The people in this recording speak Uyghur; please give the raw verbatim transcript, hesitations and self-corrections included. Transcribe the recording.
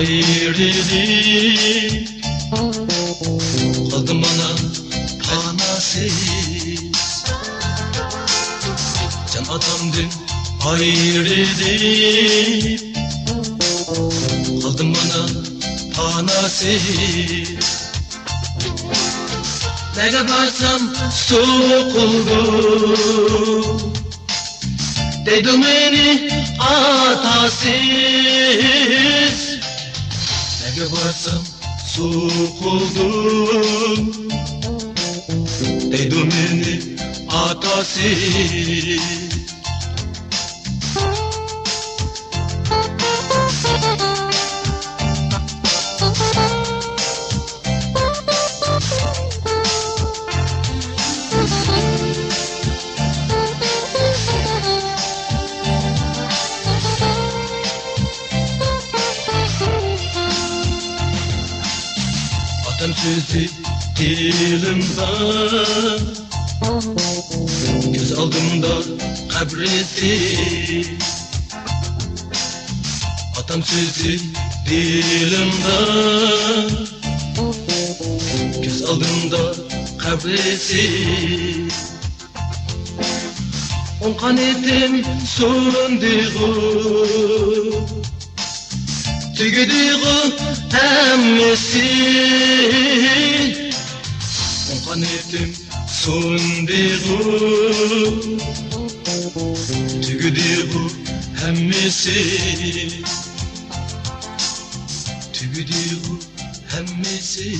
ئايرىلىپ قالدىم مانا پاناسىز. جان ئاتامدىن ئايرىلىپ قالدىم مانا پاناسىز. نەگە بارسام سوقۇلدۇم دەيدۇ مېنى ئاتاسىز. نەگە بارسام سوقۇلدۇم دەيدۇ مېنى ئاتاسىز. ئاتام سۆزى دىلىمدا، كۆز ئالدىمدا قەبرىسى. ئاتام سۆزى دىلىمدا، كۆز ئالدىمدا قەبرىسى. ئوڭ قانىتىم سۇندىغۇ، تۈگىدىغۇ ھەممىسى. ئوڭ قانىتىم سۇندىغۇ، تۈگىدىغۇ ھەممىسى. تۈگىدىغۇ ھەممىسى.